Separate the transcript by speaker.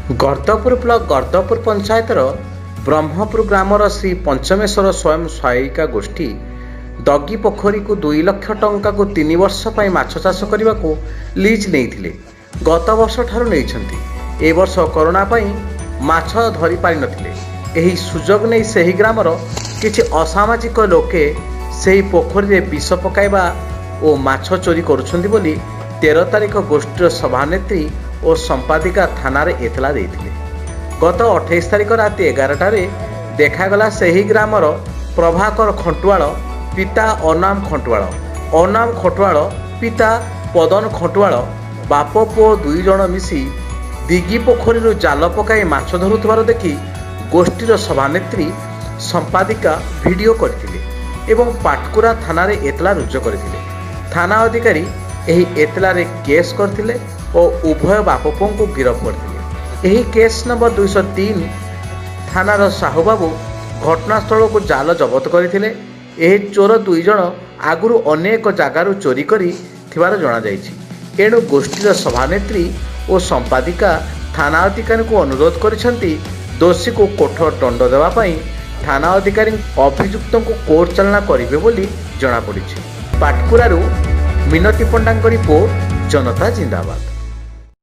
Speaker 1: ଗର୍ଦ୍ଦପୁର block ଗର୍ଦ୍ଦପୁର ପଞ୍ଚାୟତର ବ୍ରହ୍ମପୁର ଗ୍ରାମର ଶ୍ରୀ ପଞ୍ଚମେଶ୍ୱର ସ୍ୱୟଂ ସହାୟିକା ଗୋଷ୍ଠୀ ଦଗି ପୋଖରୀକୁ 2 ଲକ୍ଷ ଟଙ୍କାକୁ 3 ବର୍ଷ ପାଇଁ ମାଛ ଚାଷ କରିବାକୁ ଲିଜ୍ ନେଇଥିଲେ। ଗତ ବର୍ଷ ଠାରୁ ନେଇଛନ୍ତି। ଏ ବର୍ଷ କରୋନା ପାଇଁ ମାଛ ଧରି ପାରିନଥିଲେ। ଏହି ସୁଯୋଗ ନେଇ ସେହି ଗ୍ରାମର କିଛି ଅସାମାଜିକ ଲୋକେ ସେହି ପୋଖରୀରେ ବିଷ ପକାଇବା ଓ ମାଛ ଚୋରି କରୁଛନ୍ତି ବୋଲି 13 ତାରିଖ ଗୋଷ୍ଠୀର ସଭାନେତ୍ରୀ ଓ ସମ୍ପାଦିକା ଥାନାରେ ଏତଲା ଦେଇଥିଲେ। ଗତ 28 ତାରିଖ ରାତି 11ଟାରେ ଦେଖାଗଲା, ସେହି ଗ୍ରାମର ପ୍ରଭାକର ଖଣ୍ଟୁଆଳ ପିତା ଅନାମ ଖଣ୍ଟୁଆଳ, ଅନାମ ଖଣ୍ଟୁଆଳ ପିତା ପଦନ ଖଣ୍ଟୁଆଳ, ବାପ ପୁଅ 2 ଜଣ ମିଶି ଦିଗି ପୋଖରୀରୁ ଜାଲ ପକାଇ ମାଛ ଧରୁଥିବାର ଦେଖି ଗୋଷ୍ଠୀର ସଭାନେତ୍ରୀ, ସମ୍ପାଦିକା ଭିଡ଼ିଓ କରିଥିଲେ ଏବଂ ପାଟକୁରା ଥାନାରେ ଏତଲା ରୁଜୁ କରିଥିଲେ। ଥାନା ଅଧିକାରୀ ଏହି ଏତଲାରେ କେସ୍ କରିଥିଲେ ଓ ଉଭୟ ବାପ ପୁଅଙ୍କୁ ଗିରଫ କରିଥିଲେ। ଏହି କେସ୍ ନମ୍ବର 203। ଥାନାର ସାହୁବାବୁ ଘଟଣାସ୍ଥଳକୁ ଜାଲ ଜବତ କରିଥିଲେ। ଏହି ଚୋର 2 ଜଣ ଆଗରୁ ଅନେକ ଜାଗାରୁ ଚୋରି କରି ଥିବାର ଜଣାଯାଇଛି। ଏଣୁ ଗୋଷ୍ଠୀର ସଭାନେତ୍ରୀ ଓ ସମ୍ପାଦିକା ଥାନା ଅଧିକାରୀଙ୍କୁ ଅନୁରୋଧ କରିଛନ୍ତି, ଦୋଷୀକୁ କଠୋର ଦଣ୍ଡ ଦେବା ପାଇଁ। ଥାନା ଅଧିକାରୀ ଅଭିଯୁକ୍ତଙ୍କୁ କୋର୍ଟ ଚାଲାଣ କରିବେ ବୋଲି ଜଣାପଡ଼ିଛି। ପାଟକୁରାରୁ ମିନତୀ ପଣ୍ଡାଙ୍କ ରିପୋର୍ଟ, ଜନତା ଜିନ୍ଦାବାଦ।